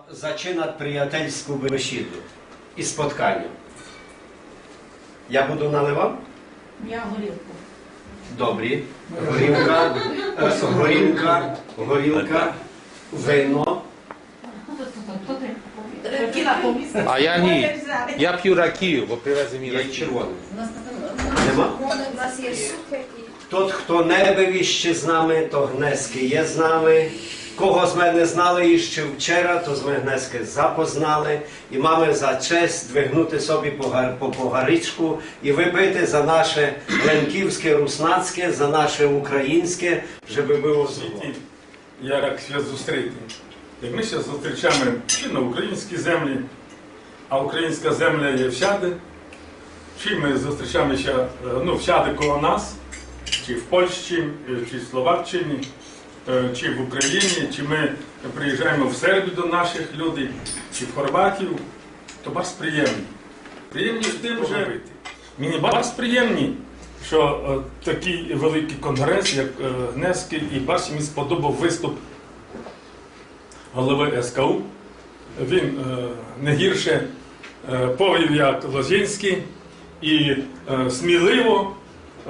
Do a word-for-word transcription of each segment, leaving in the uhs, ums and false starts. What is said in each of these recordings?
Зачинат приятельску бесіду і спотканя. Я буду наливав? Я горілку. Добрі. Горілка, е, горілка, горілка, вино. А я ні. Я п'ю ракію, бо привезли мені ракію. Є червоне. Нема? У нас є сухе і Тот, хто не быв іщи з нами, то гнески є з нами. Кого зме не знали іщи вчера, то зме гнески запознали. І маме за честь двигнути собі погар-, по погаричку і выпити за наше лемківске, руснацке, за наше українське, жебы было здорово. Як ся зустріти? Як мы ся зустрічаєме чи на українській землі, а українська земля є всяды, чи мы зустрічаєме ся, е, ну, всяды коло нас, чи в Польщі, е, чи в Словаччині, е, чи в Україні, чи мы приїжджаєме в Сербію до наших людей, чи в Хорватію, то барз приємні. Приємні з тым, же Мені барз приємні, што, е, такый великый конґрес, як, е, гнески, і барз мені сподобав выступ головы С К У. Він, е, не гірше, е, повів, як Лозинськый, і, е, сміливо.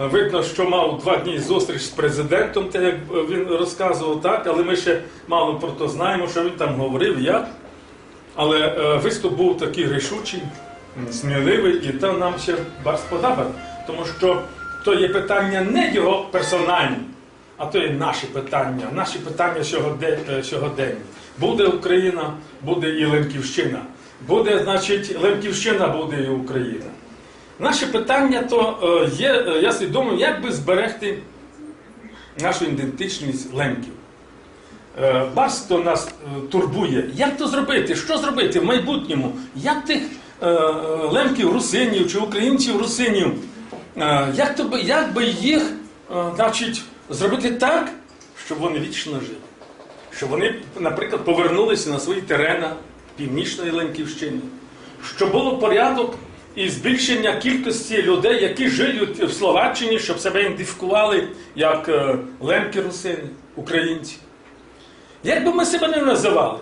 Е, видно, што мав два дні зустріч з президентом, так як, е, він розказував, так, але мы ще мало про то знаєме, што він там говорив, як. Але, е, выступ быв такый рішучый, м, сміливый, і то нам ся барз подобає, тому што то є питаня не його персональні, а то є наші питаня, наші питаня сьогоде-, е, сьогодення. Буде Україна, буде і Лемківщина. Буде, значить, Лемківщина, буде і Україна. Наші питаня то, е, є, е, я собі думаю, як бы зберегти нашу ідентичность лемків. Е, барз то нас, е, турбує. Як то зробити? Што зробити в майбутньому? Як тых, е, лемків, русинів чи українців, русинів, е, як то бы, як бы їх, е, значить, зробити так, щоб вони вічно жили? Щоб вони, наприклад, повернулися на свої терена Північної Лемківщини, щоб було порядок і збільшення кількості людей, які жиють в Словаччині, щоб себе ідентифікували як, е, лемки, русини, українці. Як бы мы себе не называли,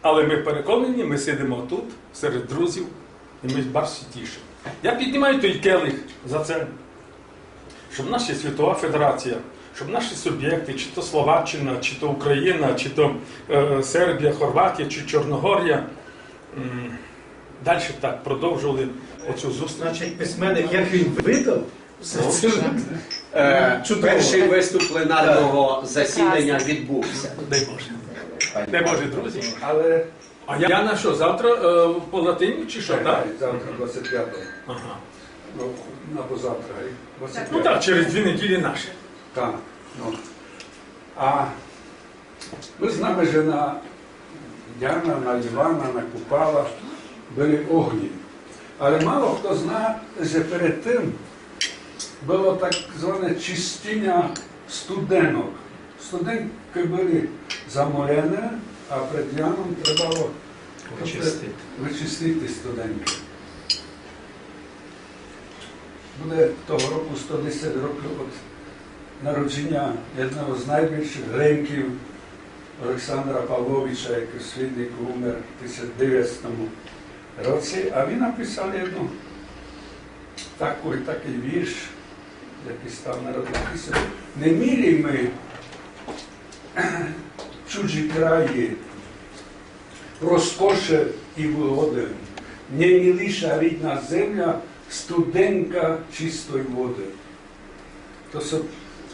але мы переконані, мы сидимо тут, серед друзів, і мы барз ся тішимо. Я піднімаю той келих за це, щоб наша Світова Федерація, щоб наші субєкти, чи то Словаччина, чи то Україна, чи то, е, Сербія, Хорватія, чи Чорногорія, м, дальше так продовжували оцю зустріч. Значить, письменник, як він видав, все це, е, чудово. Першый выступ пленарного засідання відбувся. Дай Боже. Дай Боже, друзі. Але А я на што, завтра, е, по латині чи што, так? Так, завтра, двадцять пятого. Ага. Ну, або завтра, гей? Двадцять пятого. Ну так, через дві неділі наше. Так, ну. А мы знаєме, же на Яна, на Івана, на Купала были огні. Але мало хто знає, же перед тым было так зване чистіня студенок. Студенкы были замолены, а пред Яном треба было вычистити, вычистити студенкы. Буде того року сто десять років од народженя одного з найбільших лемків Олександра Павловича, якый слідник умер в тисяч девятстому році, а він написав єдну таку, такый вірш, якый став народною піснею. Не милі ми чужі краї, розкоше і выгоды, не миліша рідна земля, студенка чистой воды. То суть,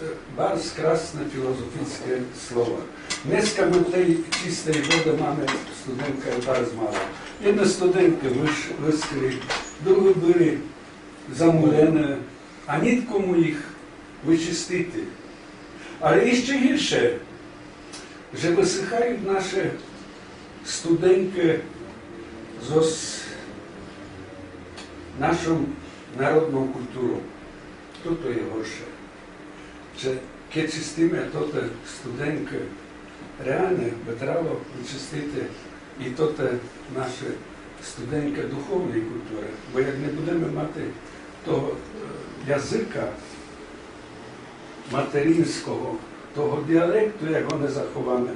е, барз красне філозофічне слова. Днеска мы тей чистой воды маме студенкы барз мало. Єдны студенкы выш-, выскли, другы были замулены, а нікому їх вычистити. Але іщи гірше, же высыхають наші студенкы зо с-, нашов народнов культуров. Тото є горше. Же кед чистиме тоты студенкы реалні, бы треба вычистити і тоты наші студенкы духовної культуры. Бо як не будеме мати того, е, языка материнського, того діалекту, як го не заховаме,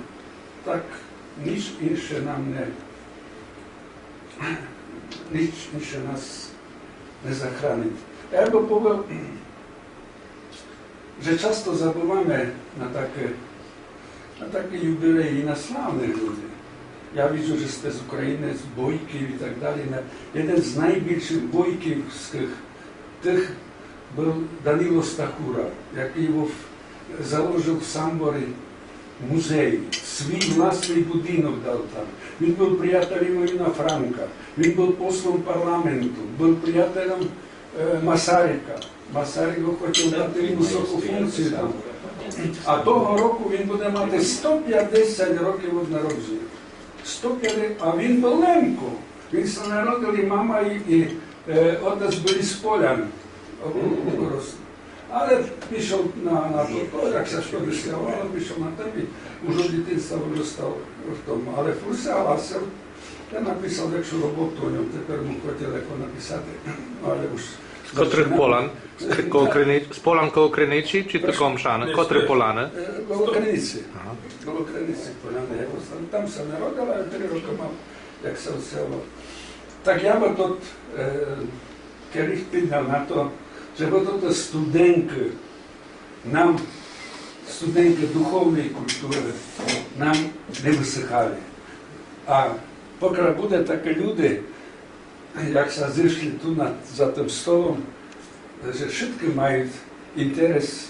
так Ніч інше нам не, ніч інше нас не захранить. Я бы повів, же часто забываме на таке, на такі юбілеї і на славных людей. Я виджу, же сте з Україны, з Бойків і так далей. На, єден з найбільшых бойківскых тых был Данило Стахура, якый в-, заложыл в Самборі музей, свій власный будинок дав там. Він был приятелем Івана Франка, він был послом парламенту, был приятелем, е, Масарика. Масарик го хотів дати высоку функцію там. А того року він буде мати сто пятдесят років од народженя. Сто пятдесят, а він был Лемко. Він ся народил, і мама, і, і, е, отець были з Полян. Об-, обросли. Але пішов на, на то, то, як ся што десь ставало, пішов на тым і уж од дітинства выростав в тому. Але фурт ся гласив, я написав якшу роботу о ньому, тепер му хотів яко написати, але уж... З котрых Полян? З, коло Криниці, з Полян коло Криниці чи то Комшаны? Котры Поляны? Е, коло Криниці. Ага. Коло Криниці Поляны. Я там ся народив, але три рокы мав, як ся вселив. Так я бы тот, е, келих підняв на то, же бы тото студенкы нам, студенкы духовной культуры, нам не высыхали. А покля буде такы люди, як ся зышли ту на, за тым столом, же вшыткы мають інтерес,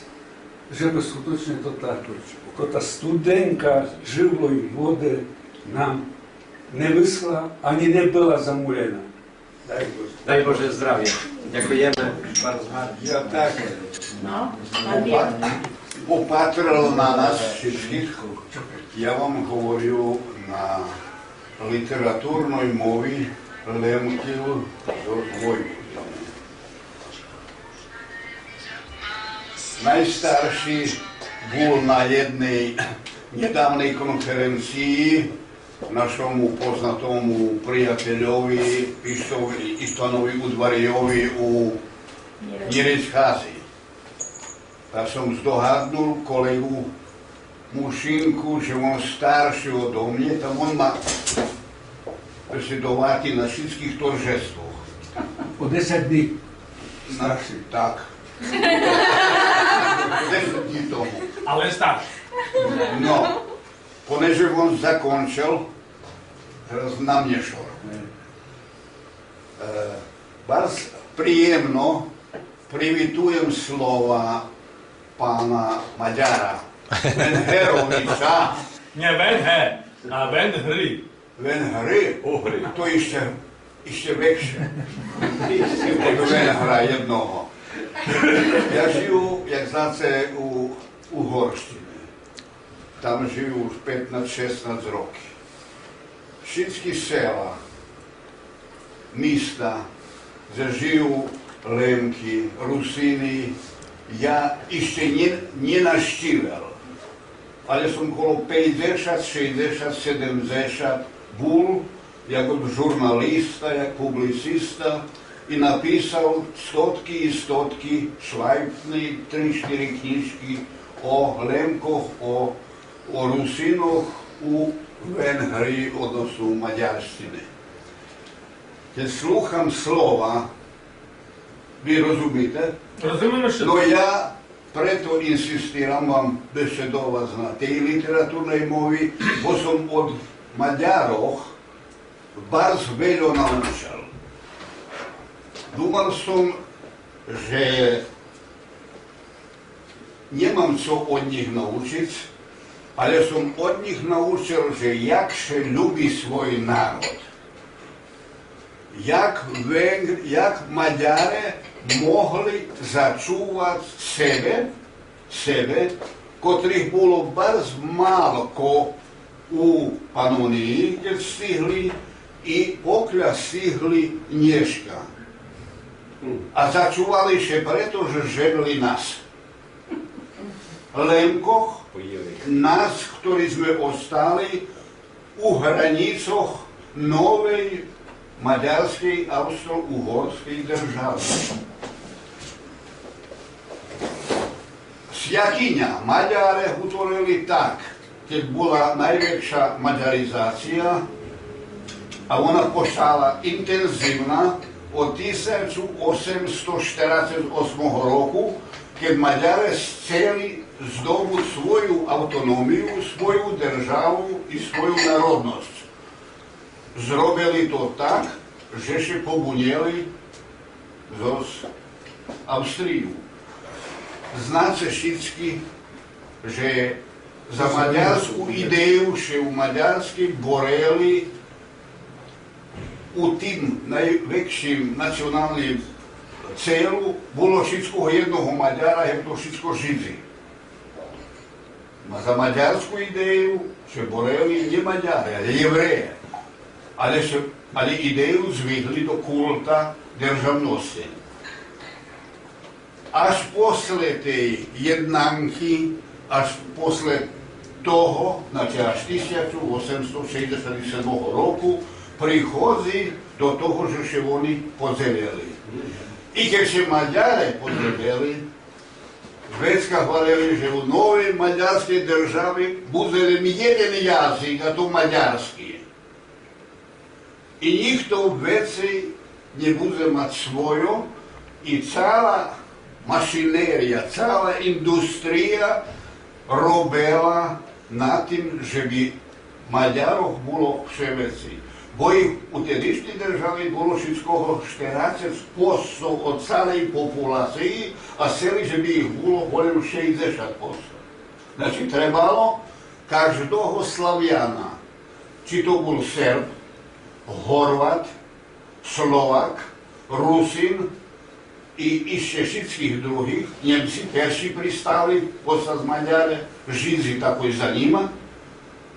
же бы скуточне тота, тота студенка живой воды нам не высхла, ані не была замулена. Дай Боже. Дай Боже здравя. Дякуєме. Барз гарно. Я так опа-, опатрил на нас вшыткых. Я вам говорю на літературной мові Лемків з Войводины. Найстаршый бул на єдней нєдавней конференциі нашому познатому приятельови, письмови-, письмови-утварийови у Нірецьгази. Та сом здогаднул колеґу Мушинку, же вон старшый одо мнє, та вон ма беседовати на вшыткых торжествох. О десять днї старшый. Так. Десять днї тому. Але старшый. Но, понеже вон закончел, тераз на мнє шор. Е, барз приємно привитуєм слова пана Мадяра Венгеровича. Нє Венге, а Венгри. Венгри? Угри. То іщи, іщи векше. Од Венгра єдного. Я жию, як знаце, у Угорщини. Там жию уж петнац-шеснац роки. Вшыткі села, міста, дзе жию Лемки, Русины, я іщи нє, нє нащивел. Але сом коло пейдзешат, шейдзешат, седемдзешат бул як журналиста, як публициста, і написал стотки і стотки шлайфни, три-штири кнїжки о Лемкох, о, о Русинох у Венгриї, односно у Мадярщини. Кед слухам слова, ви розумите? Розумиме вшытко. Но я прето инсистирам вам беседовац на тей литературней мови, бо сом од Мадярох барз вельо научел. Думал сом же нємам цо од нїх научиц, але сом од нїх научел же як ше люби свой народ. Як Венгр-, як Мадяре могли зачувац себе, себе, котрих було барз малко у Панониї, кед стигли, і покля стигли нєшка. А зачували ше прето же жедли нас. Лемкох, нас, хтори зме остали у гранїцох новей мадярскей австро-угорскей держави. Святиня Мадяре гуторели так, Кед була найвекша мадяризация, а вона почала интензивна од тисячу осемсто штерацец осмого року, кед Мадяре сцели здобуц свою автономию, свою державу и свою народносц. Зробели то так же ше побунєли зоз Австрию. Знаце шицки же за мадярску идею ше у Мадярскей борели у тим найвекшим националним целу, було шицкого єдного Мадяра, гевто шицко Жидзи. Ма за мадярску идею ше борели нє Мадяре, але Євреє. Але ше, але идею звигли до култа державносци. Аж после тей єднанки, аж после того, значи, аж тисячу осемсто шейдзешат седмого року, приходзи до того же ше вони подзелєли. И кед ше Мадяре подзелєли, вецка гварели же у новей мадярскей держави будзе лєм єден язик, а то мадярски. И нїхто вецей нє будзе мац свойо, и цала машинерия, цала индустрия робела на тим же би Мадярох було вше вецей. Бо их у тедишнєй держави було шицкого штерацец посто од цалей популациї, а сцели же би их було голєм шейдзешат посто. Значи, требало каждого Славяна, чи то бул Серб, Горват, Словак, Русин и ище шицких других, Нємци перши пристали постац Мадяре, Жидзи такой за нїма,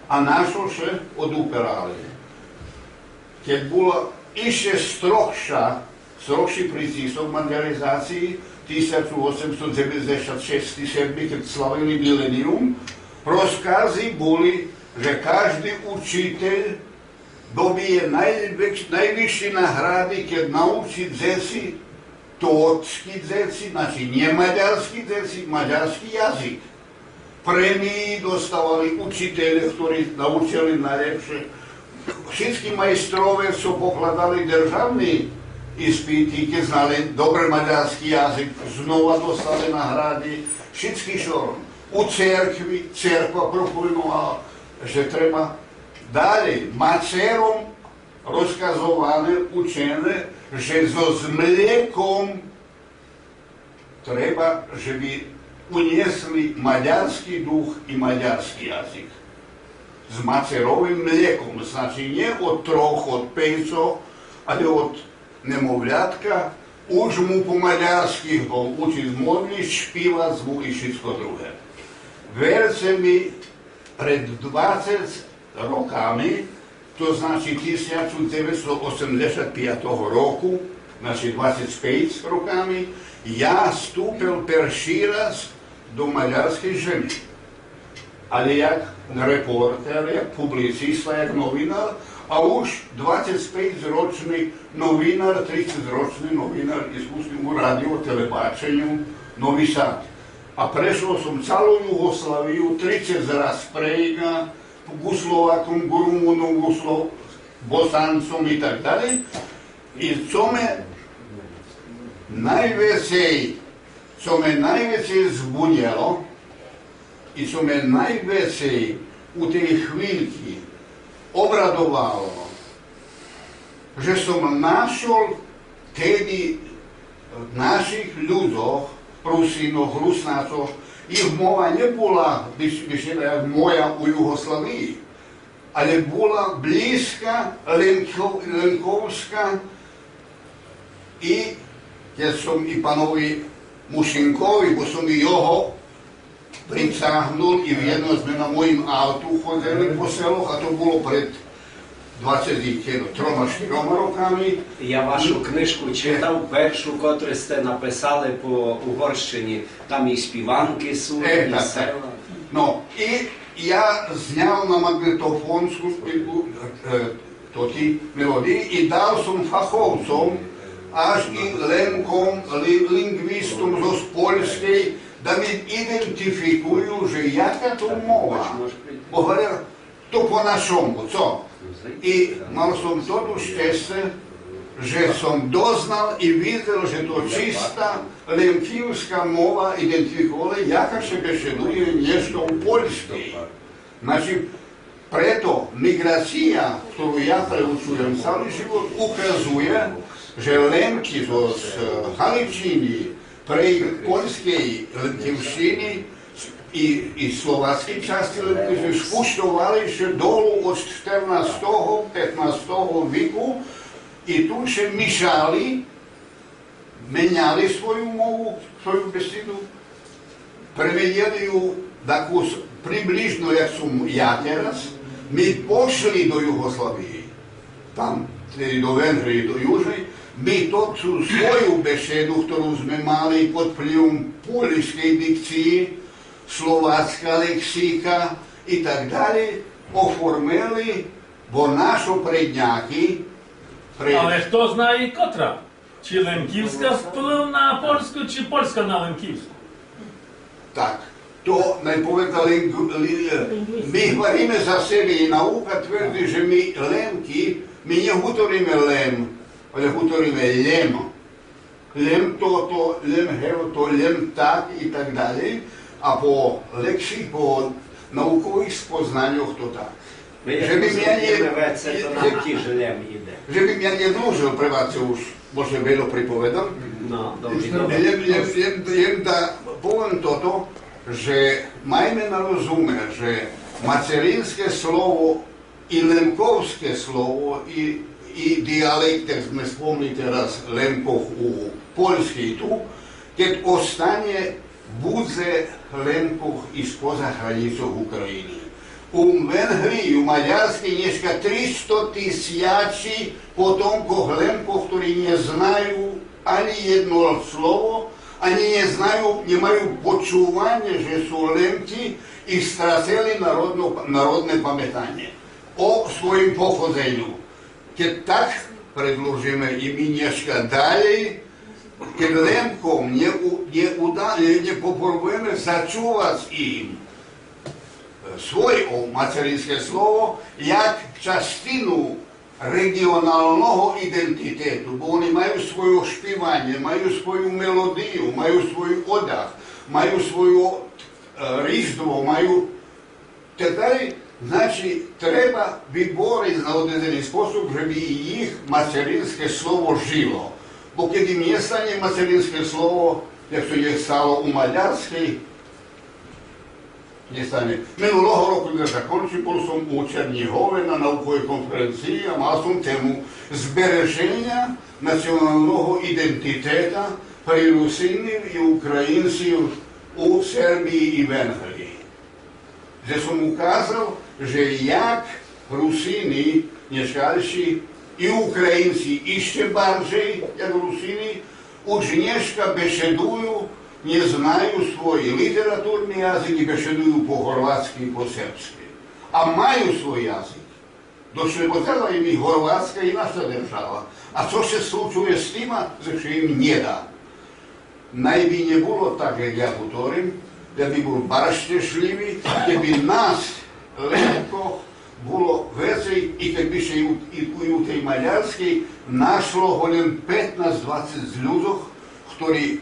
а нашо ше одуперали. Кед було ище строгша, строгши прицисок мадяризациї, тисячу осемсто дзеведзешат шести седми, кед славели милениюм, розкази були же кажди учитель добиє найвекш-, найвисши награди кед научи дзеци, тотски дзеци, значи нє мадярски дзеци, мадярски язик. Премиї доставали учителє хтори научели найлєпше. Шицки майстрове цо покладали державни испити, кед знали добре мадярски язик, знова достали награди, шицки шором. У церкви, церква пропонувала же треба далєй. Мацером розказоване, учене же зоз млєком треба же би унєсли мадярски дух и мадярски язик. З мацеровим млєком, значи нє од трох, од пейцох, але од немовлятка, уж му по мадярски го учиц модлїц, шпивац му и шицко друге. Верце ми, пред двацец роками, то значи тисячу дзевецсто осемдзешат пиятого року, значи двацец пейц роками, я ступел перши раз до мадярскей жеми. Але як репортер, як публициста, як новинар, а уж двацец пейцрочни новинар, трицецрочни новинар, искусни у радио, телебаченю, Нови Сад. А прешол сом цалу Югославию, трицец раз прейґа, ґу Словаком, ґу Румуньом, ґу Сло-, Босанцом и так далєй. И цо ме найвецей, цо ме найвецей збунєло и цо ме найвецей у тей хвильки обрадовало, же сом нашол теди наших людзох, Русинох, Руснацох, их мова нє була виш-, вишина як моя у Югославиї, але була блїзка, ленко-, ленковска, и кед сом и панови Мушинкови, бо сом и його прицагнул, и вєдно зме на моїм авту ходзели по селох, а то було пред двацец, трома, штирома роками. Я вашу книжку читав, першу, котру сте написали по Угорщині. Там и співанки суть, Е, и так, так. Села. Но, и я зняв на маґнетофонску, е, тоти мелодиї и дал сом фаховцом, аж и Лемком, ли-, линґвистом зоз Польскей, Да ми идентификую же яка то мова. Бо говоря, то по нашому, цо? И мал сом тото щесце, же сом дознал и видзел же то чиста лемківска мова, идентификовал, яка ше бешедує нєшка у Польскей. Значи, прето миґрация, хтору я преучуєм цали живот, указує же Лемки зоз, е, Галичини, прейґ польскей Лемківщини и, и словацкей часци Лемківщини спущовали ше долу од штернастого, петнастого вику и ту ше мишали, меняли свою мову, свою бесиду, пременєли ю таку с-, приближно як сом я тераз, ми пошли до Югославиї, там, теди до Венгриї, до Южней, ми ту, ту свою бешеду, хтору зме мали под впливом польскей дикциї, словацка лексика и так далєй, оформели, бо нашо предняки пре- Але хто знає, котра? Чи лемківска вплив на польску, чи польска на лемківску? Так, то най поведа линґ-, ли-, ми гвариме за себе и наука тверди же ми Лемки, ми нє гуториме лем, але гуториме лєм. Лєм тото, лєм гевто, лєм так и так далєй, а по лекси-, по наукових спознаньох то так. Же бим я нє, же бим я нє длужел, пребачце уж, бо же вельо приповедам. Лєм, лєм, лєм, лєм да повем тото, же майме на розуме, же мацеринске слово и лемковске слово, и, и диялект, як зме спомли тераз, Лемкох у Польскей ту, кед останє, будзе Лемкох и споза границох України. У Венгриї, у Мадярскей нєшка тристо тисячи потомкох Лемкох, хтори нє знаю анї єдно слово, анї нє знаю, нє маю почуванє же су Лемки и страцели народно, народне паметанє о своїм походзеню. Кед так предлужиме и ми нєшка далєй, кед Лемком нє у-, нє уда-, нє, нє попробуєме зачувац им, е, своє мацеринске слово як частину реґионалного идентитету, бо они маю своє шпиванє, маю свою мелодию, маю свой одяг, маю своє, е, Різдво, маю Тепер, значи, треба вибориц на одредзени способ, же би и їх мацеринске слово жило. Бо кед им нє стане мацеринске слово, як то нє стало у Мадярскей, нє стане. Минулого року, кед закончил, бул сом у Чернїгове на науковей конференциї, а мал сом тему збереженя националного идентитета при Русинох и Українцох у Сербиї и Венгриї. Же сом указал, же як Русини нєшкайши и Українци ище баржей, як Русини, уж нєшка бешедую, нє знаю свой литературни язик и бешедую по горватски и по сербски. А маю свой язик. Дошлєбодзела им и Горватска и наша держава. А цо ше случує з тима, же ше им нє да? Най би нє було так, як я гуторим, я би бул барз щешлїви, кед би нас, Лемкох, було вецей и кед би ше и у, и, и у тей Мадярскей нашло голєм петнац-двацец людзох, хтори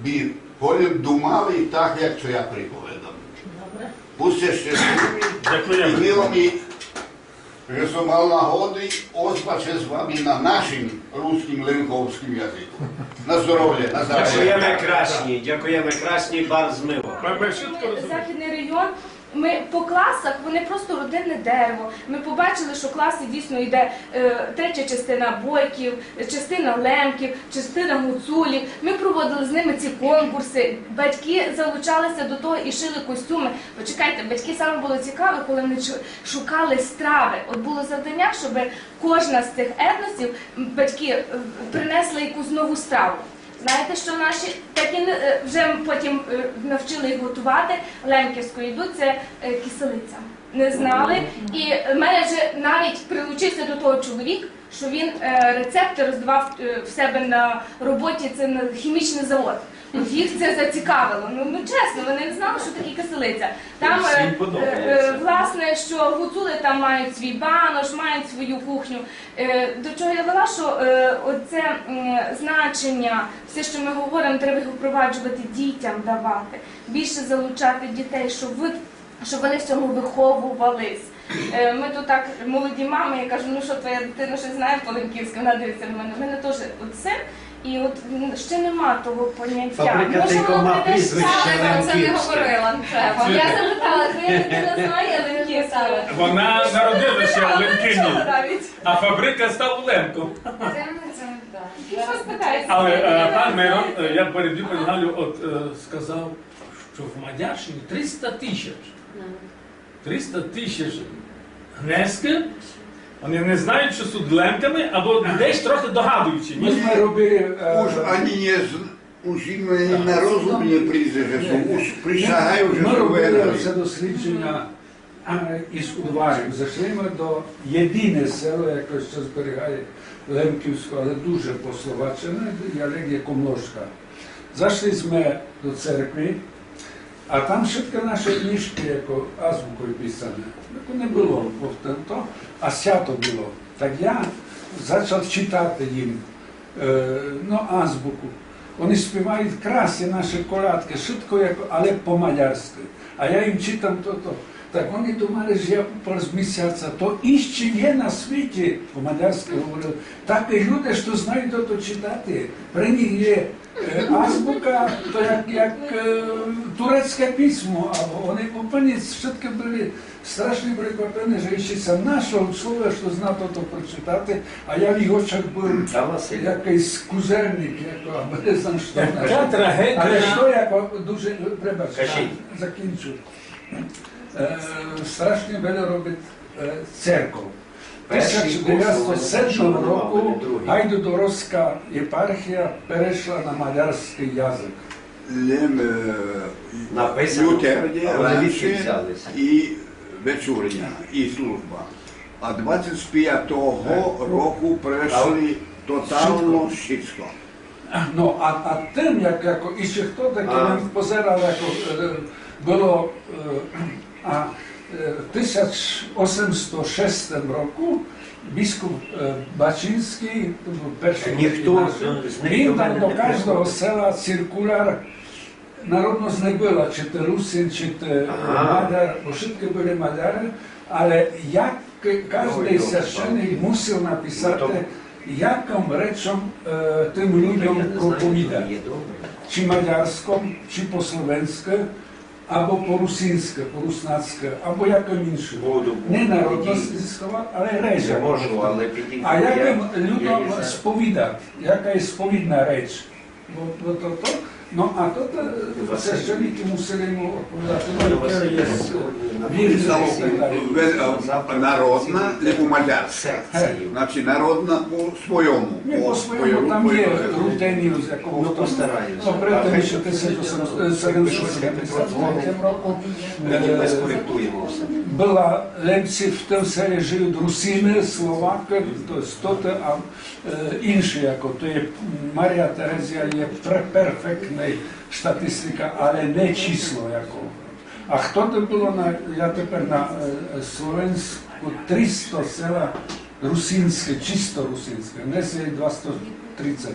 би голєм думали так, як цо я приповедам. Добре. Будзце щешлїви. Дякуєме. И мило ми же сом мал нагоди озвац ше з вами на нашим руским лемковским язику. На здоровє, на здоровє. Дякуєме краснї, дякуєме краснї, барз мило. Ми, ми швидко розумієме. Західный район, ми по класах, вони просто родинне дерево. Ми побачили, што в класі дійсно йде, е, третя частина бойків, частина лемків, частина гуцулів. Ми проводили з ними ці конкурси. Батьки залучалися до того і шили костюми. Почекайте, батьки саме було цікаве, коли вони чу-, шукали страви. От було завдання, щоб кожна з цих етносів, м, батьки, е, принесли якусь нову страву. Знаєте, що наші так і не, е, вже потім, е, навчили їх готувати? Лемківською йдуть, це, е, киселиця. Не знали. І в мене вже навіть прилучився до того чоловік, що він е, рецепти роздавав е, в себе на роботі, це на хімічний завод. От їх це зацікавило. Ну, ну чесно, вони не знали, що таке каселиця. Там, е, е, е, власне, що гуцули там мають свій банош, мають свою кухню. Е, до чого я вела, що е, оце м, значення, все, що ми говоримо, треба його впроваджувати, дітям давати, більше залучати дітей, щоб ви щоб вони в цьому виховувались. Е, ми тут так, молоді мами, я кажу, ну що, твоя дитина щось знає по-лемківськи? Вона дивиться на мене. У мене теж от син, і от м, ще нема того поняття. Фабрика Може, воно тайкома прийде з прізвища часом. Це не Лемківська. Говорила, не треба. Я запитала, твоя дитина знає лемківську? Вона народилася в Лемкині, навіть. А фабрика став Лемком. Це не це, так. І що спитається? Але е, пан Мирон, е, я перебив, пані Галю, от е, сказав, що в Мадярщині триста тисяч. Триста тисяч гнески, вони не знають, що суть Лемками, або десь трохи догадуються. Ні? Ми робили, е, Уж ані не з-, уж им ані на розум не прийде, же суть, уж присягаю, же суть Лемками. Ми робили це дослідження, а, із Удварів. Зайшли ми до єдине село, яке ще зберігає лемківську, але дуже пословачене, діалект є комлошка. Зайшли ми до церкви, а там всі наші книжки, як азбукою писані, так не було, бо то, а свято було. Так я почав читати їм, е, ну, азбуку. Вони співають красні наші колядки, швидко, як, але по-мадярськи. А я їм читам то, то. Так вони думали, що я упав з місяця. То іще є на світі, по-мадярськи говорили, такі люди, що знають то, то читати. При них є Е, азбука, то як, як е, турецьке письмо, або вони опинять, всі були страшно прикваплені, що ще ся нашов чоловік, що зна то, то прочитати, а я в їх очах був якийсь кузерник, як, або не знам, що. Яка трагедія. Але що я по- дуже, пробач, закінчу. Е, страшно було робити е, церков. Перший курс у мене, що не мав бути другий. Тисяч девятсот седмого року Гайдодоровська єпархія перейшла на мадярський язик. Лем, е, Написано, Лютер, а вони звідки взялися? І вечурня, і служба. А двадцять пятого року перейшли тотално швидко. Ну, а, а тым, як, як іщи хто, так я позирав, як е, было, е, а, е, в тисяч осемсто шестым року біскуп е, Бачинськый, то быв першый, він дав до каждого села циркуляр, народность не была, чи то Русин, чи то Маляр, бо вшыткы были Маляры, але як К-, каждый священник мусив написати, яком речом е, тым людям проповідати. Чи мадярськом, чи по-словенськы, або по-русинськы, по-руснацькы, або яком іншым. Не народность зисковати, але речом. А яком людям сповідати, яка є сповідна реч. Бо, бо то, то, ну, а то, то священники мусили йому відповідати, ну, яке є вірне і так далі. Ве-, а, народна, либо мадярська. Значить, народна по своєму. Ні, по своєму, там є рутеніус, якого там, ну, при тому, що тисяч осемсот, е, седемсот сімдесят третім року, е, была Лемці, в тім селі жиють русины, словакы, то есть то, то, а Е, інше, як то є, Марія Терезія є пре-, перфектна статистика, але не число, як. А хто то было на, я тепер на е, Словенську триста села русинське, чисто русинське, днес є двасто тридцять.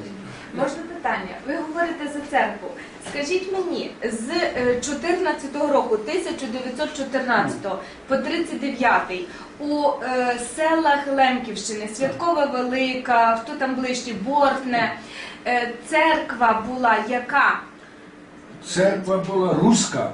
Можна питання? Ви говорите за церкву. Скажіть мені, з е, чотирнадцятого року, тисяча дев'ятсот чотирнадцятого, по тридцять дев'ятий у е, селах Лемківщини, Святкова Велика, хто там ближче, Бортне, е, церква була яка? Церква была руска.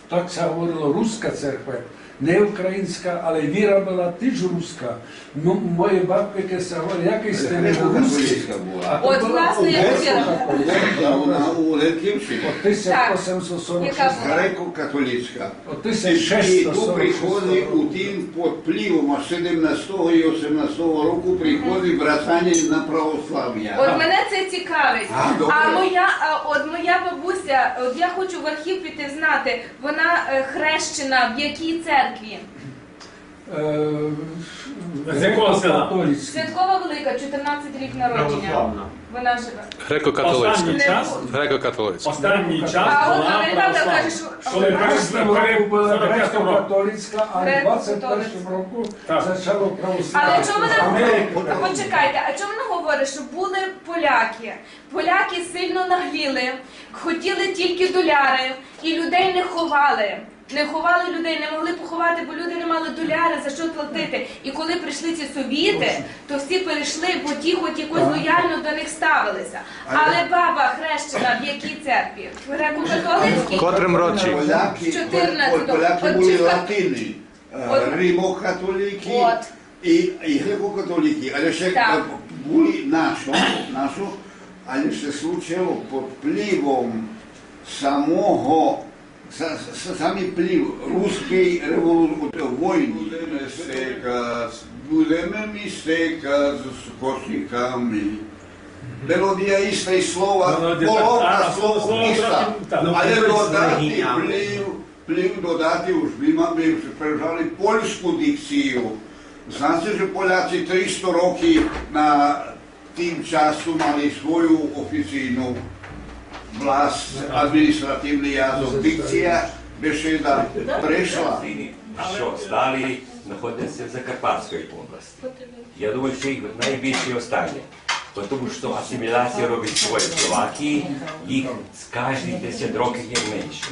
Так ся говорило, руска церква, не українська, але віра была тіж руска. Ну, мої бабкы, як ся говорить, якый сте ви руськый? А то была грецько-католицька. От, власне, я хотіла. Вона у Лемківщині. От тисяч осемсот сорок шестого. Греко-католицька. От тисяч шестсот сорок шестого. І, і ту приходить у тім під впливом аж седемнадцятого і осемнадцятого року приходить врацання на православ'я. От мене це цікавить. А, добре. А моя, а, от моя бабуся, от я хочу в архів піти знати, вона е, хрещена в якій церкві? Е, з якого села? Святкова Велика, чотирнадцять рік народження. Православна. Вона живе. Греко-католицька. Останній час, греко-католицька. Останній час а от була Марина православна. Каже, що коли в першому року була греко-католицька, а в двадцять першому року почало православна. Але чому вона, почекайте, а чому вона говорить, що були поляки? Поляки сильно нагліли, хотіли тільки доляри, і людей не ховали. Не ховали людей, не могли поховати, бо люди не мали доляри, за що платити. І коли прийшли ці совіти, то всі перейшли, бо ті хоч якось лояльно до них ставилися. Але баба хрещена в якій церкві? В греко-католицькій? В котрым році? Поляки, в чотирнадцятому. Поляки були латины, е, римокатолики і, і грекокатолики, але ще, е, були нашо, нашо, але ще случило під впливом самого Са-, са-, сами вплив руськой револу-, войны. Будеме ми секац, будеме ми секац з кошиками. Мелодия иста и слова, половка слова иста. Але додати вплив, вплив додати уж ми маме, ми уж превжали польску дикцию. Знаце же Поляци тристо роки на тим часом мали свою официйну власц, административни язык, дикция, бешеда прешла. Што стали, находзя ся в Закарпатскей области. Я думаю, што их найбільше остане. Тому што асимилация робить своє, Словаки, их з каждих десять років є менше.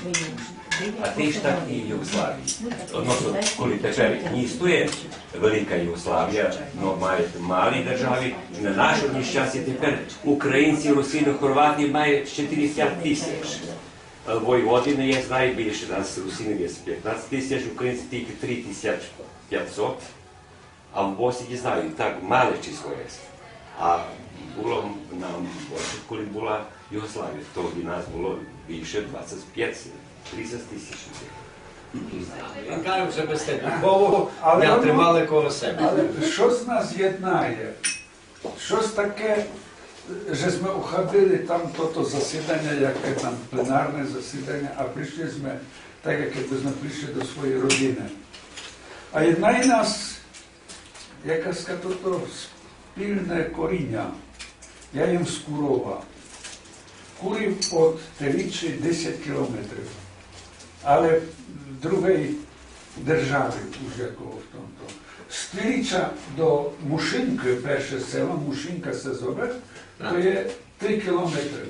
А тіж так і в Югославії. Односно, коли тепер не існує Велика Югославия, но мали, мали держави, на нашо нещасця тепер Українци, Русины, Хорвати маю шістдесят тисяч. Войводины є найбільше, нас Русинів є пятнадцять тисяч, Українци тілько три тисячі пятсот. А в Боснї, знаю, так мале число є. А було нам, коли була Югославия, тогды нас було більше двадцять пять, тридцять тисяч людей. Кажу, же бы сте духово не отримали коло себе. Але што з нас єднає? Штось таке, же сьме уходили там тото засіданя, яке там пленарне засіданя, а пришли сьме так, як бы сьме пришли до своєї родины. А єднає нас якесь тото спільне коріня. Я єм з Курова. Курів од Телічі десять кілометрів. Але в другій державі уж якого в томто. З Теліча до Мушинкы, перше село, Мушинка ся зове, то є три кілометры.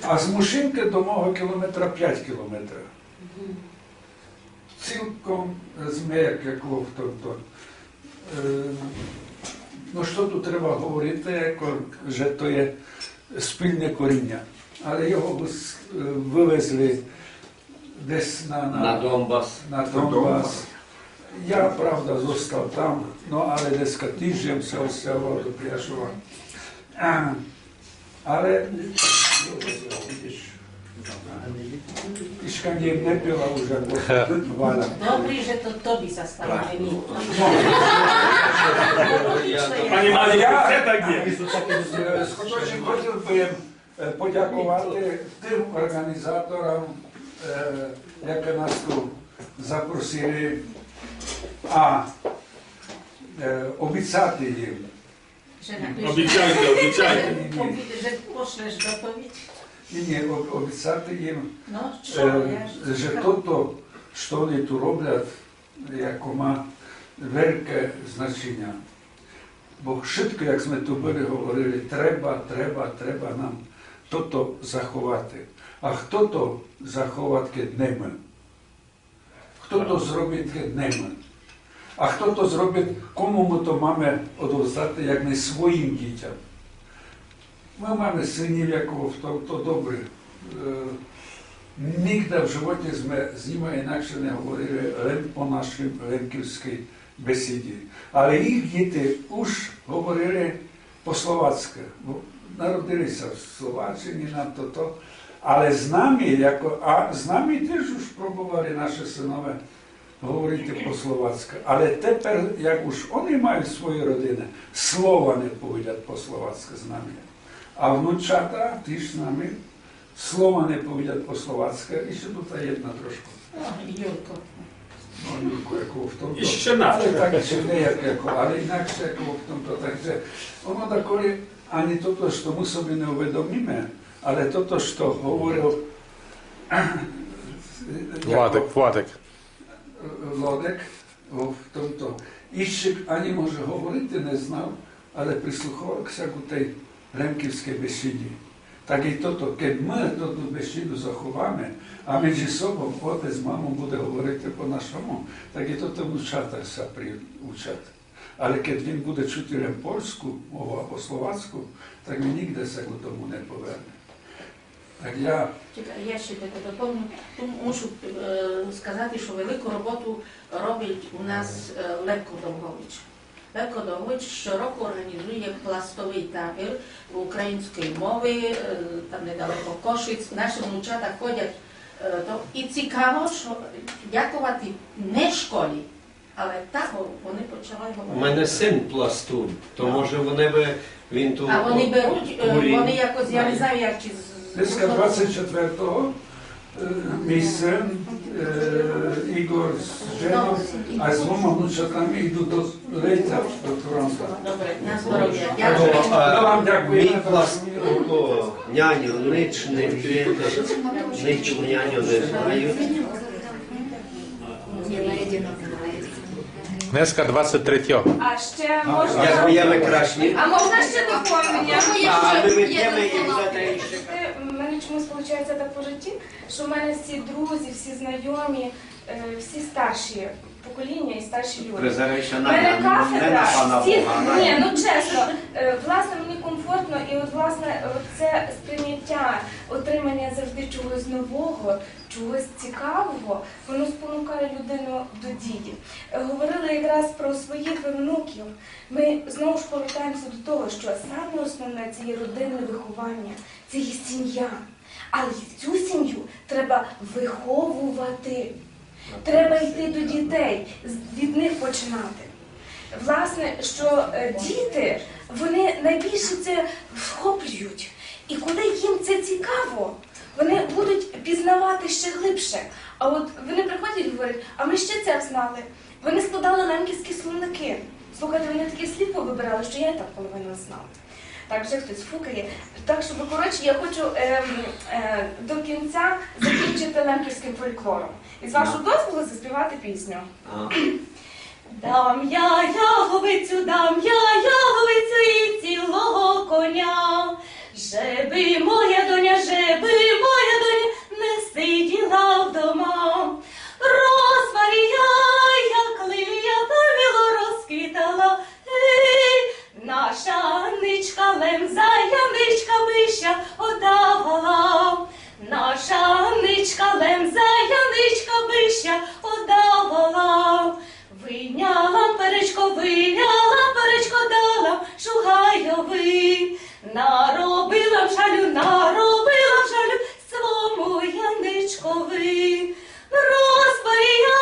А з Мушинкы до мого кілометра пять кілометрів. Цілком, е, зме як, як в томто. Е, но, што ту треба говорити, як, же то є спільне коріня. Але його выс-, е, вывезли десь на, на, на Донбас. На Донбас. Я, правда, зостав там, но, але днеска тіж єм ся усяв до Пряшова. А, Але, видиш, Ишка не, не пила уж як Валя. Добрі, же то тоби застало, а не мі. Пані Марія, це так є. Е, скуточно хотів бы, е, подяковати тым орґанізаторам, е, які нас ту запросили, а, е, обіцяти їм, Же напишеш. Обіцяйте, обіцяйте. Ні, ні. Обі-, же пошлеш доповідь. Ні, ні, об-, обіцяти їм, но, што, е, я ж же чекам. Тото, што они ту роблят, яко ма велике значіня. Бо вшытко, як сьме ту были говорили, треба, треба, треба нам тото заховати. А хто то заховат, кед не мы? Хто то зробит, кед не мы? А хто то зробит, кому мы то маме одовздати, як не своїм дітям? Мы маме сынів, як в томто, добрі. Е, нигде в животї сьме з нима інакше не говорили, лем по нашій лемківскій бесідї. Але їх діти уж говорили по словацькы. Бо народили ся в Словаччині, на тото. Але з нами, яко, а з нами тіж уж пробовали наші сынове говорити по словацькы. Але тепер, як уж они мають свої родины, слова не повідят по словацькы з нами. А внучата тіж з нами слова не повідят по словацькы. І ще туй єдна трошку. О, Юрко. Іщи на. Це так, іщи не як, як, але інакше як в томто. Так же оно даколи ані тото, што мы собі не уведомиме, але тото, што говорив Владик, Владик. Владик, о, в томто. Іщи ані, може, говорити не знав, але прислуховав ся ку тей лемківскей бешіді. Так і тото, кед мы тоту бешіду заховаме, а меджі собом отец з мамом буде говорити по нашому, так і тото внучата ся приучать. Але кед він буде чути лем польску мову або словацку, так він нігде ся ку тому не поверне. Так я... Чекай, я ще тебе доповню. Ту мушу, е, сказати, што велику роботу робить у нас, е, Левко Довгович. Левко Довгович щороку організує пластовый табір української мови, е, там недалеко Кошиць. Наші внучата ходять, е, то, і цікаво, што дякувати не школі, але так вони почали говорити. У мене син пластун, то, може, вони би, він ту... А вони беруть, е, вони якось, я не знаю, як чи з... Днеска двадцять четвертого, е, мій син, е, Ігор з женов, а з двома внучатами йдуть до Лейця, до Торонто. Добре, на здоров'я. Дякую. Дякую вам, дякую. Мій пластун, няню, нич не п'єте, нич няню не знають. Днеска двадцять третього. А ще можна... Як ми єме крашні. А можна ще доповнення? А, а ми вип'єме і за те ще. Е, мене чомусь получається так по житті, що в мене всі друзі, всі знайомі, е, всі старші покоління і старші люди. Призирайся на мене, кафедра, не на пана Бога, на... Ні, ну чесно, е, власне, мені комфортно, і от, власне, от це сприйняття, отримання завжди чогось нового, чогось цікавого, воно спонукає людину до дії. Е, говорили якраз про своїх внуків. Ми знову ж повертаємося до того, що саме основне — це є родинне виховання, це є сім'я. Але цю сім'ю треба виховувати. Треба йти до дітей, з-, від них починати. Власне, що, е, діти, вони найбільше це вхоплюють. І коли їм це цікаво, вони будуть пізнавати ще глибше. А от вони приходять і говорять: «А ми ще це взнали». Вони складали лемківські словники. Слухайте, вони такі слів повибирали, що я і так половину знала. Так, вже хтось фукає. Так, щоб, коротше, я хочу, ем, е, до кінця закінчити лемківським фольклором. І з вашого дозволу заспівати пісню. Ага. Дам я яловицю, дам я яловицю і цілого коня. Жебы моя доня, жебы моя доня не сиділа вдома. Розмарія, як лілія, та мило розквітала. Гей, наша Анничка лем за Яничка бы ся оддавала. Наша Анничка лем за Яничка бы ся оддавала. Выняла перечко, выняла перечко, дала шугайови. Наробила жалю, наробила жалю свому Яничкови. Розмарія,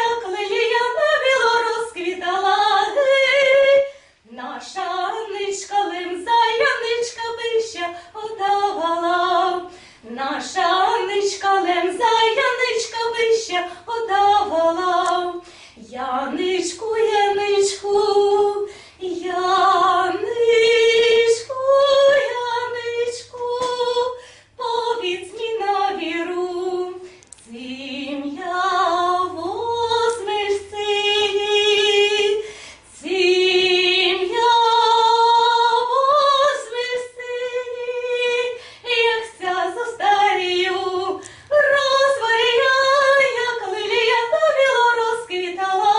як лілія, на мило розквітала. Гей, наша Анничка лем за Яничка бы ся оддавала. Наша Анничка лем за Яничка бы ся оддавала. Яничку, Яничку, Яничку, Яничку, повідз мі на віру, ци мя возмеш сині, ци мя возмеш сині, як ся зостарію. Розмарія, як лілія, та мило розквітала.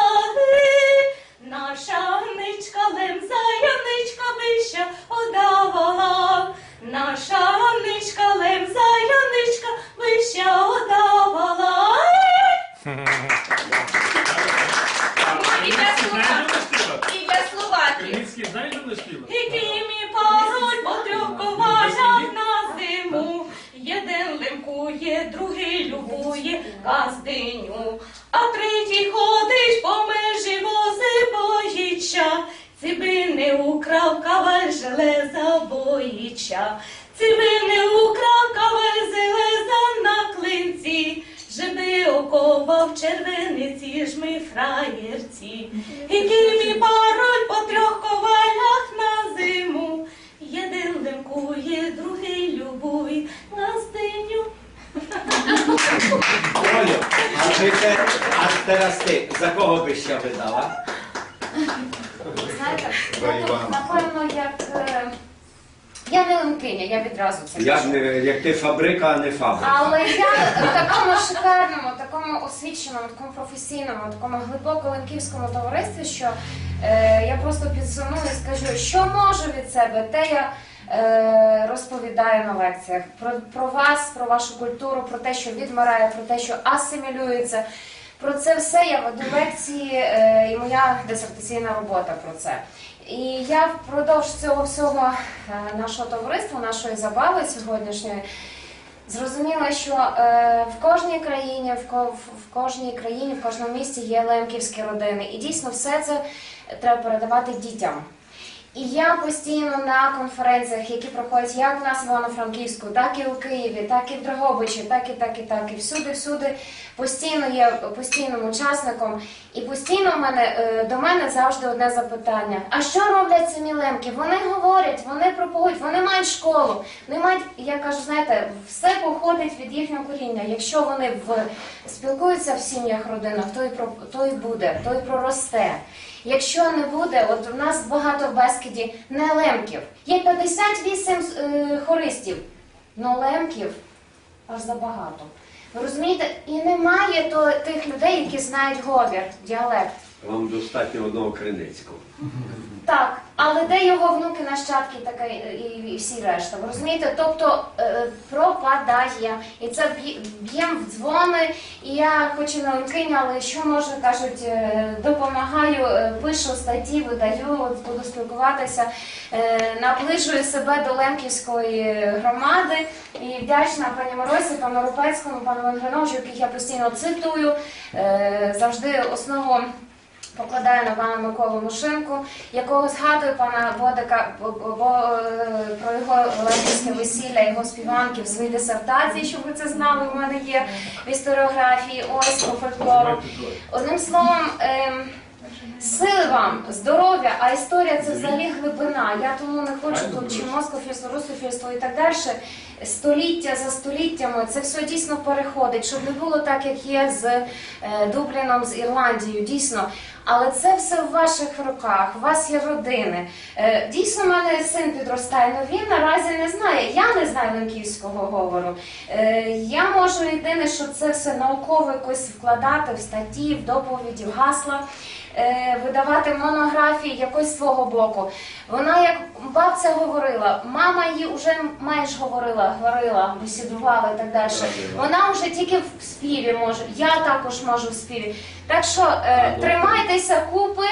Наша Анничка лем за Яничка бы ся оддавала. Наша Анничка лем за Яничка бы ся оддавала. І для Словаків. І для Словаків. Кримицький знаєш, де вона співає? Які ми пароль потрьох ковалях на зиму. Єден лемкує, другый любує ґаздиню, а третій ходить по межі, возы боїть ся. Ци бы не украв каваль железа, боїть ся. Ци бы не украв каваль железа на клинці, жебы оковав в червениці, Раєрці, який мій пароль по трьох ковалях на зиму. Єден лемкує, другий любує на стиню. Олю, а ти те, а тераз ти, за кого бы ся выдала? Знаєте, За Івана. Напевно, як е, я не лемкиня, я відразу це Як, кажу. Не, як ти фабрика, а не фабрика. Але я в такому шикарному, такому освіченому, такому професійному, такому глибоко лемківському товаристві, що е, я просто підсумую і скажу, що можу від себе, те я е, розповідаю на лекціях. Про, про вас, про вашу культуру, про те, що відмирає, про те, що асимілюється. Про це все я веду лекції, е, і моя дисертаційна робота про це. І я впродовж цього всього е, нашого товариства, нашої забави сьогоднішньої, зрозуміла, що е, в кожній країні, в, ко- в- в кожній країні, в кожному місті є лемківські родини. І дійсно все це треба передавати дітям. І я постійно на конференціях, які проходять як у нас в Івано-Франківську, так і у Києві, так і в Дрогобичі, так і так, і так, і всюди, всюди постійно є постійним учасником. І постійно в мене, е, до мене завжди одне запитання: а що роблять самі лемки? Вони говорять, вони пропагують, вони мають школу, вони мають, я кажу, знаєте, все походить від їхнього коріння. Якщо вони в, спілкуються в сім'ях, родинах, то і про то і буде, то і проросте. Якщо не буде, от в нас багато в Бескіді не лемків. Є п'ятдесят вісім е, хористів, но лемків аж забагато. Ви розумієте, і немає то, тих людей, які знають говір, діалект. Вам достатньо одного Криницького. Так, але де його внуки, нащадки, таке і, і всі решта. Ви розумієте? Тобто е, пропадає. І це б'є- б'єм в дзвони. І я хоч і не лемкиня, але що можна, кажуть, е, допомагаю, е, пишу статті, видаю, от буду спілкуватися, е, наближую себе до лемківської громади. І вдячна пані Моросі, пану Рупецькому, пану Венгриновичу, яких я постійно цитую, е, завжди основу покладаю на пана Миколу Мушинку, якого згадую, пана Бодика, бо, бо, бо, е, про його лемківське весілля, його співанки в своїй дисертації, щоб ви це знали, у мене є в історіографії, ось по фольклору. Одним словом, ем, сили вам, здоров'я, а історія це взагалі глибина. Я тому не хочу тут чи москофільство, русофільство і так далі. Століття за століттями це все дійсно переходить, щоб не було так, як є з е, Дубліном, з Ірландією, дійсно. Але це все в ваших руках, у вас є родини. Е, дійсно, в мене син підростає, але він наразі не знає. Я не знаю лемківського говору. Е, я можу єдине, що це все науково якось вкладати в статті, в доповіді, в гасла, е, видавати монографії якось з свого боку. Вона, як бабця говорила, мама її вже майже говорила, говорила, бесідувала і так далі. Вона вже тільки в співі може, я також можу в співі. Так що е, тримайтеся купи,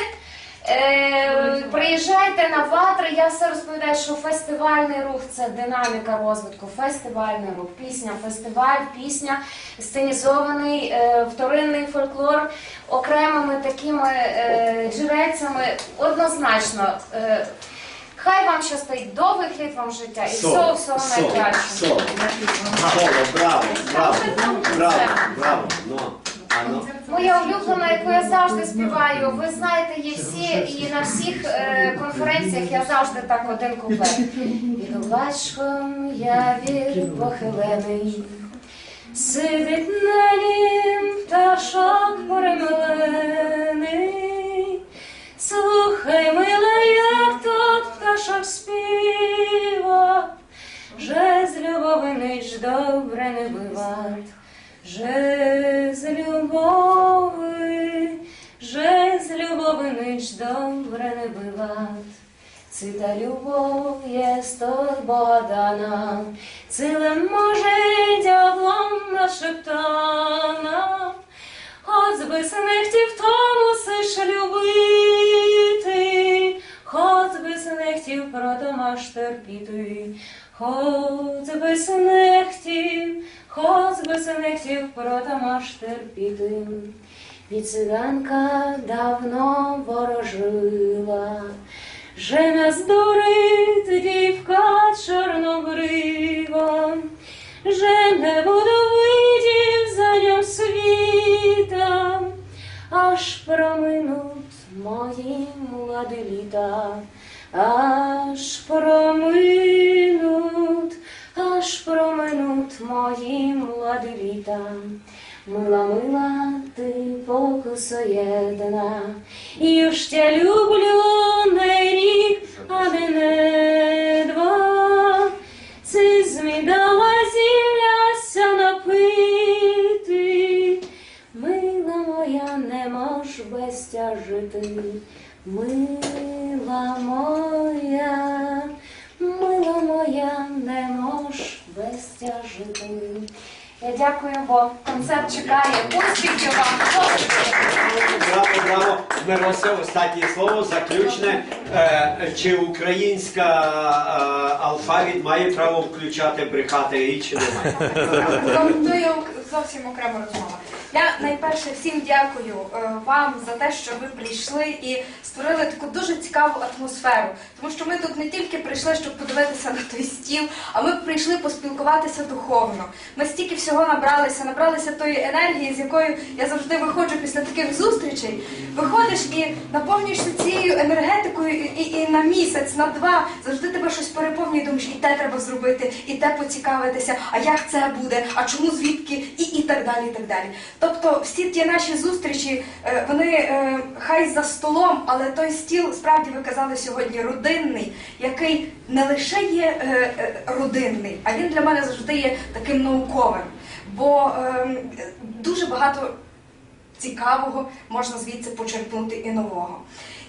е, приїжджайте на ватри, я все розповідаю, що фестивальний рух — це динаміка розвитку, фестивальний рух, пісня, фестиваль, пісня, сценізований, е, вторинний фольклор окремими такими е, джерельцями однозначно. Е, хай вам щастить, довгих літ вам життя і всього, всього найкращого. Соло, браво, браво, браво, браво. Ну, а ну. Моя улюблена, яку я завжди співаю. Ви знаєте, її всі, і на всіх е, конференціях я завжди так один куплет. Під лубачком явір похилений, сидить на нім пташок перемелений. Слухай, мила, як тот пташок співа, же з любови ніч добре не быват. Же з любови, же з любови ніч добре не быват. Ци та любов єст од Бога дана, ци лем може дявлом нашептана. Хоц бы сь не хтів, то мусиш любити, хоц бы сь не хтів, прото маш терпіти. Хоц бы сь не хтів, хоц бы сь не хтів, прото маш терпіти. Бо циганка давно ворожила, же не здурить дівка чорнобрива, же не буде видів за ньом світа, а Аж проминуть мої молоді літа, аж проминуть, аж проминуть мої молоді літа. Мила, мила, ты покусо єдна, юж тя люблю не рік, а не два. Ци змі дала зілля ся напити, мила моя, не мож без тя жити. Мила моя, мила моя, не мож без тя жити. Я дякую, бо концерт чекає. Успіхів вам! Браво, браво! Мирося, останнє слово, заключне. Е, чи українська, е, алфавіт має право включати брехати і чи не має? Ну, то є ок-, зовсім окрема розмова. Я найперше всім дякую, е, вам за те, що ви прийшли і створили таку дуже цікаву атмосферу. Тому що ми тут не тільки прийшли, щоб подивитися на той стіл, а ми прийшли поспілкуватися духовно. Ми стільки всього набралися, набралися тої енергії, з якою я завжди виходжу після таких зустрічей. Виходиш і наповнюєшся цією енергетикою, і, і, і на місяць, на два завжди тебе щось переповнює, думаєш, і те треба зробити, і те поцікавитися, а як це буде, а чому, звідки, і, і так далі, і так далі. Тобто всі ті наші зустрічі, е, вони, е, хай за столом, але той стіл, справді, ви казали сьогодні, родинний, який не лише є, е, е, родинний, а він для мене завжди є таким науковим. Бо, ем, дуже багато цікавого можна звідси почерпнути і нового.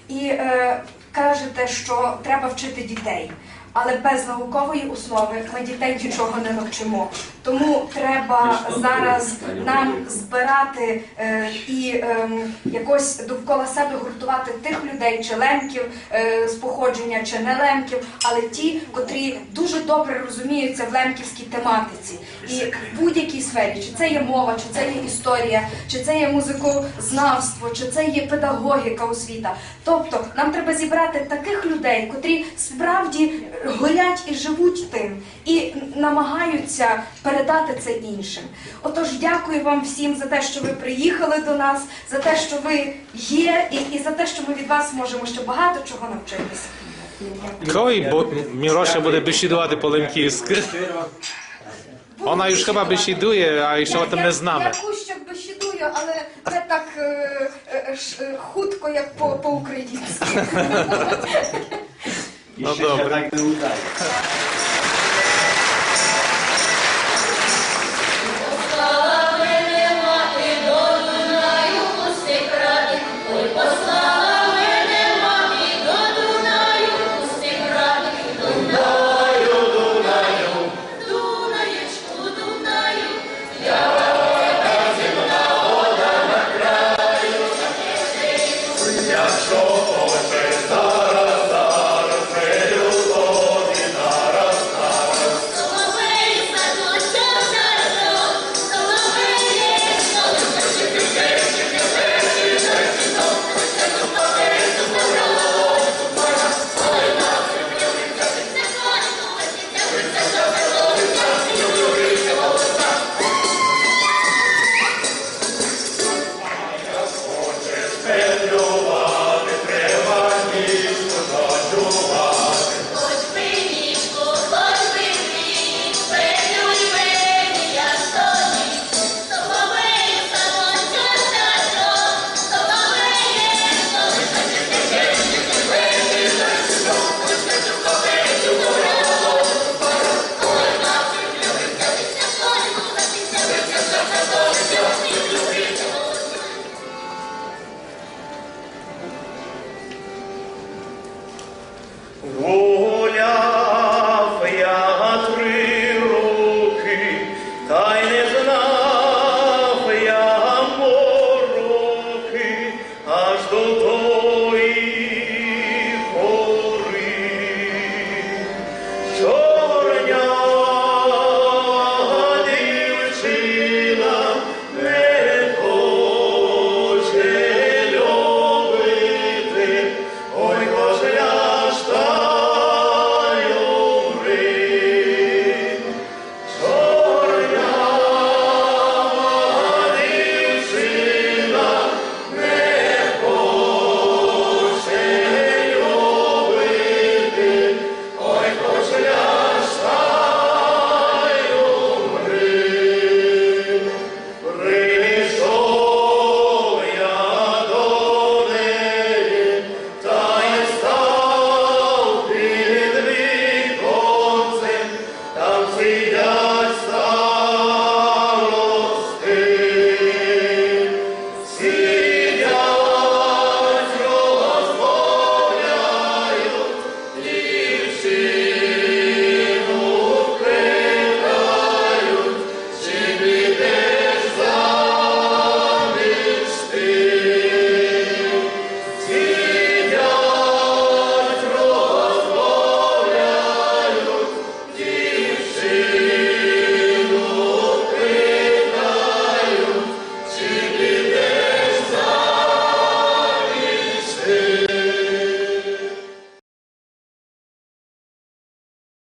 І, е, кажете, що треба вчити дітей. Але без наукової основи ми дітей нічого не навчимо. Тому треба зараз нам збирати, е, і, ем, якось довкола себе гуртувати тих людей, чи лемків, е, з походження, чи не лемків, але ті, котрі дуже добре розуміються в лемківській тематиці. І в будь-якій сфері, чи це є мова, чи це є історія, чи це є музикознавство, чи це є педагогіка, освіта. Тобто нам треба зібрати таких людей, котрі справді горять і живуть тим, і намагаються передати це іншим. Отож, дякую вам всім за те, що ви приїхали до нас, за те, що ви є, і, і за те, що ми від вас можемо ще багато чого навчитися. Кой, бо Міроша буде бесідувати по-лемківськи. Вона юж хіба бесідує, а іщі о тым не знаме. Я кущик бесідую, але не так, е, е, ш-, е, хутко, як по, по-українськи. Ну, добре. Так не удає.